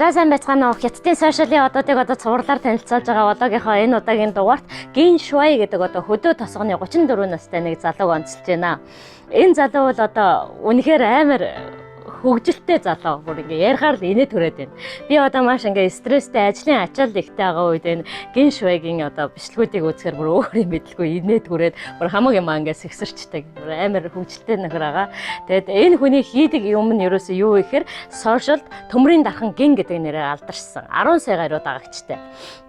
За, сайн байцгаана уу. Хятадын social ын одоодыг одоо цувралаар танилцуулж байгаа vlog ийнхоо энэ удаагийн дугаарт Гин Шуай гэдэг одоо хөдөө тосгоны 34 настай нэг залууг онцолж байна. Энэ залуу бол одоо үнэхээр амар хөгжилтэй залуу, бүр ингээ ярихаар л инээ төрөөд байна. Би одоо маш ингээ стресстэй, ажлын ачаал ихтэй байгаа үед энэ Гин Шуайгийн одоо бичлэгүүдийг үзэхээр бүр өөр юм мэдлгүй инээ түрээд, бүр хамаг юм ингээ сэгсэрчдэг. Бүр амар хөгжилтэй нөхөр байгаа. Тэгээд энэ хүний хийдэг юм нь ерөөсөө юу вэ гэхээр social д төмрийн дархан Гин гэдэг нэрээр алдаршсан. 10 сая гаруй дагагчтай.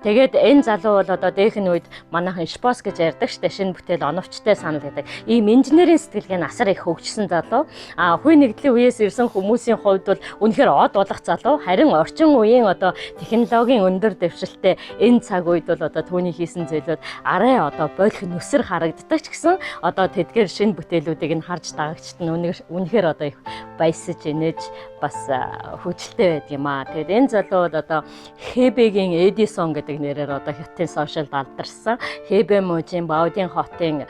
Тэгээд энэ залуу бол одоо дээхэн үед манайхан шпос гэж ярьдаг штэ, шинэ бүтээл, оновчтой санал гэдэг. Ийм инженерийн сэтгэлгээ нь асар их хөгжсөн залуу. А хүй нэгдлийн үеэс ирсэн хүмүүсийн хувьд бол үнэхээр од болох залуу. Харин орчин үеийн одоо технологийн өндөр дэвшилтэй энэ цаг үед бол одоо түүний хийсэн зүйлүүд арай одоо болох нүсэр харагддаг ч гэсэн одоо тэдгээр шинэ бүтээлүүдийг нь харж дагагчд нь үнэхээр одоо их баясаж, инээж, бас хөгжилтэй байдаг юм аа. Тэгээд энэ залуу бол одоо Хэбэгийн Эдисон гэдэг нэрээр одоо Хятадын social д алдарсан. Хэбэ мужийн Баодин хотын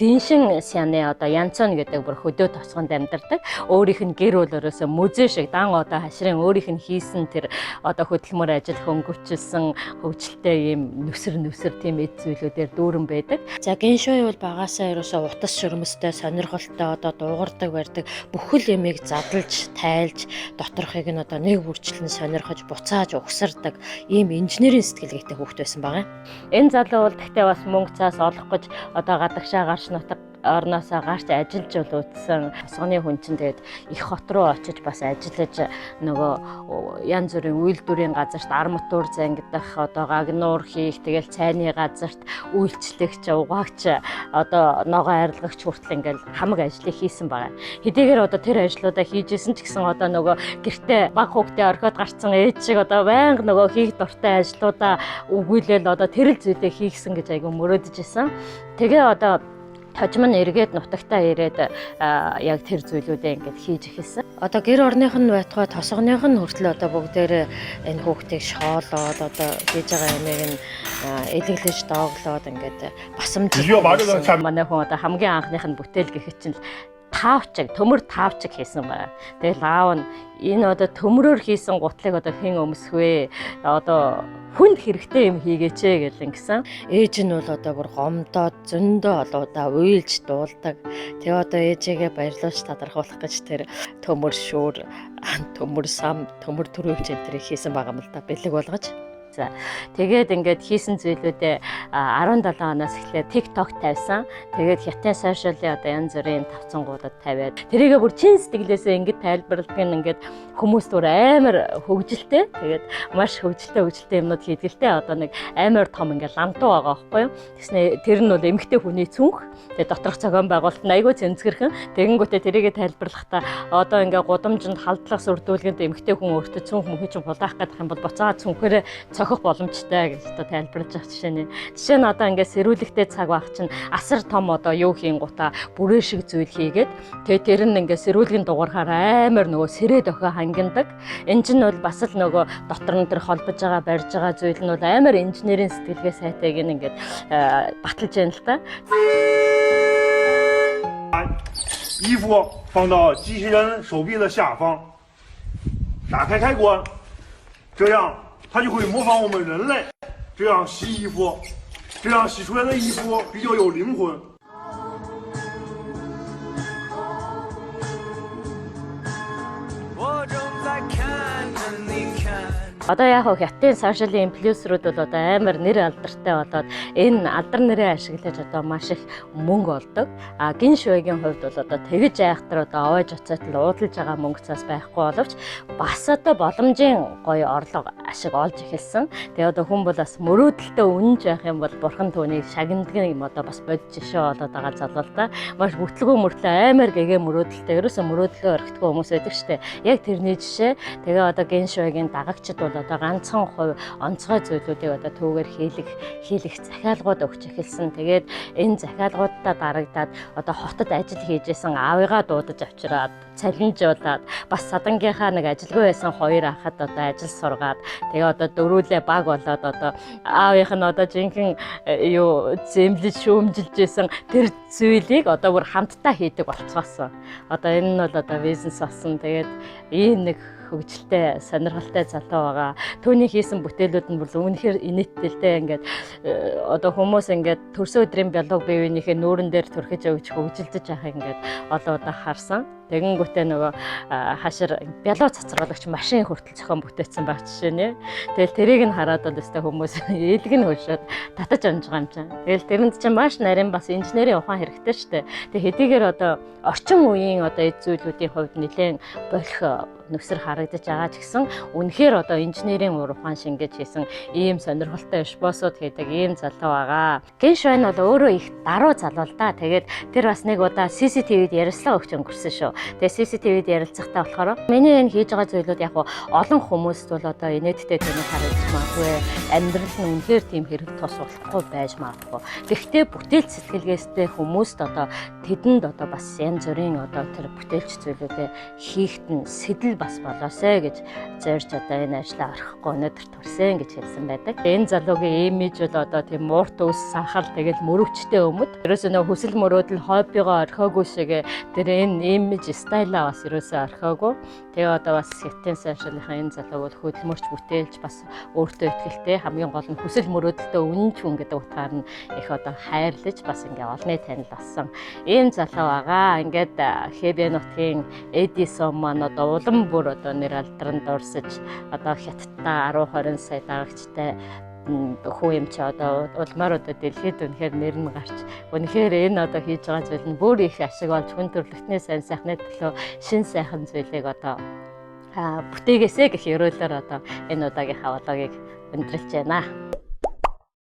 Диншин сяны одоо Янцон гэдэг бүр хөдөө тосгонд амьдардаг. Өөрийнх нь гэр бол ерөөсөө музей шиг дан одоо хашрын өөрийнх нь хийсэн тэр одоо хөдөлмөр ажил хөнгөвчлсөн хөгжилтэй ийм нүсэр нүсэр тийм эд зүйлүүдээр дүүрэн байдаг. За, Гиншуй бол багасаа ерөөсөө утас шөрмөстэй, сонирхолтой, одоо дуугардаг барьдаг, бүхэл юмыг задлж, тайлж, доторхыг нь одоо нэг бүрчлэн сонирхож, буцааж угсардаг ийм инженерийн сэтгэлгээтэй хүүхэд байсан байгаа. Энэ залуу бол тэгтээ бас мөнгө цаас олох гэж одоо гадагшаа гарч, нутаг орноосоо гарч ажиллаж бол үзсэн. Тосгоны хүн чинь тэгээд их хот руу очиж бас ажиллаж, нөгөө янз бүрийн үйлдвэрийн газарт арматур зангидах, одоо гагнуур хийх, тэгэл цайны газарт үйлчлэгч, угаагч, одоо ногоо арилгагч хүртэл ингээл хамаг ажлыг хийсэн байгаа. Хэдийгээр одоо тэр ажлуудаа хийж исэн ч гэсэн одоо нөгөө гэртээ баг хүүхдээ орхиод гарцсан ээж шиг одоо байнга нөгөө хийх дуртай ажлуудаа үгүйлэл одоо тэр л зүйлээ хийхсэн гэж айгүй мөрөөдөж исэн. Тэгээ одоо тожим нь эргээд нутагтаа ирээд яг тэр зүйлүүдээ ингээд хийж эхэлсэн. Одоо гэр орных нь байтугай тосгоных нь хүртэл одоо бүгдээрээ энэ хүүхдийг шоолоод, одоо хийж байгаа юмыг нь элэглэж дооглоод ингээд басамж. Манай хүн одоо хамгийн анхных нь бүтээл гэхэд чинь таавчиг, төмөр таавчиг хийсэн байна. Тэгэл аав нь энэ одоо төмрөөр хийсэн гутлыг одоо хэн өмсөх вэ? Одоо хүнд хэрэгтэй юм хийгээч гэл ингэсэн. Ээж нь бол одоо бүр гомдоод зөндөө олоудаа уйлж дуулдаг. Тэгээ одоо ээжигээ баярлуулж талархуулах гэж тэр төмөр шүүр, төмөр сам, төмөр түрийвч энэ тэрийг хийсэн байгаа юм л да, бэлэг болгож. За, тэгээд ингээд хийсэн зүйлүүдээ 17 оноос эхлээд TikTok тавьсан. Тэгээд Хятадын social ын одоо янз бүрийн тавцангуудад тавиад, тэрийгэ бүр чин сэтгэлээсээ ингээд тайлбарладаг нь ингээд хүмүүс бүр амар хөгжилтэй. Тэгээд маш хөгжилтэй хөгжилтэй юмнууд хийдэг л те. Одоо нэг амар том ингээд лантуу байгаа байхгүй юу? Тэгснэ тэр нь бол эмэгтэй хүний цүнх. Тэгээд доторх зохион байгуулалт нь айгүй цэнцгэрхэн. Тэгэнгүүтээ тэрийгэ тайлбарлахдаа одоо ингээд гудамжинд халдлага сүрдүүлгэнд эмэгтэй хүн өөртөө цүнх мөнхий чинь булаах гэдэг юм бол буцаага цүнхээрээ цохих боломжтой гэж одоо тайлбарлаж байгаа жишээ нь. Жишээ нь одоо ингээд сэрүүлэгтэй цаг байх чинь асар том одоо юу хийн гутаа бүрээ шиг зүйл хийгээд, тэгээ тэр нь ингээд сэрүүлгийн дугуурхаар амар нөгөө сэрээ дохио хангинадаг. Энэ чинь бол бас л нөгөө дотор нь тэр холбож байгаа, барьж байгаа зүйл нь бол амар инженерийн сэтгэлгээ сайтайг нь ингээд баталж байна л та. 衣服放到机器人手臂的下方，打开开关，这样它就会模仿我们人类，这样洗衣服，这样洗出来的衣服比较有灵魂。我正在看着你看。 Одоо яг хав Хятадын social influencer үүд бол одоо амар нэр алдартай болоод энэ алдар нэрээ ашиглаж одоо маш их мөнгө олдог. А Гин Шуйгийн хувьд бол одоо тэгж айхтар одоо овоож оцоотл уудалж байгаа мөнгө цаас байхгүй боловч бас одоо боломжийн гоё орлого, ашиг олж эхэлсэн. Тэгээ одоо хүн бол бас мөрөөдөлтөй үнэнч байх юм бол бурхан түүнийг шагнадаг юм, одоо бас бодит жишээ болоод байгаа залуу л да. Маш бүтлгүү мөртлөө амар гэгээ мөрөөдөлтөй, ерөөсө мөрөөдлөө орхихгүй хүмүүс байдаг штэ. Яг тэрний жишээ. Тэгээ одоо Гин Шуйгийн дагагчид бол одоо ганцхан хувь онцгой зүйлүүдийг одоо түүгээр хийлэх захиалгууд өгч эхэлсэн. Тэгээд энэ захиалгуудаа дарагдаад одоо хотод ажил хийж исэн аавыгаа дуудаж авчираад цалинжуулаад бас садангийнхаа нэг ажилгүй байсан хоёр ахад одоо ажил сургаад, тэгээ одоо дөрүүлээ баг болоод, одоо аавынх нь одоо жинхэнэ юу зэмлэж шүүмжилж исэн тэр зүйлийг одоо бүр хамтдаа хийдэг болцгоосон. Одоо энэ нь бол одоо бизнес болсон. Тэгээд ийм нэг хөгжилтэй, сонирхолтой залуу байгаа. Түүний хийсэн бүтээлүүд нь бүр үнэхээр инээдтэй л дээ. Ингээд одоо хүмүүс ингээд төрсөн өдрийн бялууг бие биенийхээ нүүрэн дээр түрхэж өгч хөгжилдөж байхыг ингээд олон удаа харсан. Тэгэнгүүтээ нөгөө хашир бялуу цацруулагч машин хүртэл зохион бүтээсэн байх жишээ нэ. Тэгэл тэрийг нь хараад бол өстой хүмүүс ээлэг нь хөршөөд татаж амж байгаа юм чинь. Тэгэл тэрэнд чинь маш нарийн бас инженерийн ухаан хэрэгтэй штэ. Тэг хэдийгээр одоо орчин үеийн одоо эд зүйлүүдийн хувьд нэлээд болох нөсөр харагдаж байгаа ч гэсэн үнэхээр одоо инженерийн ур ухаан шингээж хийсэн ийм сонирхолтой эшбосууд хийдэг ийм залуу байгаа. Гиншвэн бол өөрөө их даруй залуу л да. Тэгээд тэр бас нэг удаа CCTV-д ярилцлага өгч өнгөрсөн шүү. Тэгээ CCTV-д ярилцахтаа болохоор миний энэ хийж байгаа зүйлүүд яг олон хүмүүст бол одоо инээдтэй тэнэг харагдаж магадгүй, амьдрал нь үнэхээр тийм хэрэг тус болохгүй байж магадгүй. Гэхдээ бүтээл сэтгэлгээстэй хүмүүст одоо тэдэнд одоо бас янз бүрийн одоо тэр бүтээлч зүйлүүдээ хийхэд нь сэтэл бас болоосэй гэж зорж одоо энэ ажлаа орхихгүй өнөөдөр төрсөн гэж хэлсэн байдаг. Энэ залуугийн имиж бол одоо тийм муурт ус сахал, тэгэл мөрөвчтэй өмд. Ерөөсөө нөө хүсэл мөрөөдөл хоббигоо орхиогүй шиг тэр энэ имиж стайлаа бас ерөөсөө орхиогүй. Тэгээ одоо бас Хятадын сайшаалынхаа энэ залууг бол хөдөлмөрч, бүтээлч, бас өөртөө ихтэй, хамгийн гол нь хүсэл мөрөөдөлтөө үнэнч хүн гэдэг утгаар нь их одоо хайрлаж, бас ингээ олонний танил болсон ийм залуу байгаа. Ингээд Хэбэ нутгийн Эдисон маань одоо улам бүр одоо нэр алдранд дурсаж, одоо Хятадтай 10 20 сая дагагчтай хүү юм чи одоо улмаар одоо дэлхийд үнэхээр нэр нь гарч, үнэхээр энэ одоо хийж байгаа зүйл нь бүр их ашиг болж, хүн төрөлхтний сайн сайхны төлөө шин сайхан зүйлийг одоо бүтээгээсэ гэх ерөөлөөр одоо энэ удаагийнхаа влогийг өндөрлөж байна.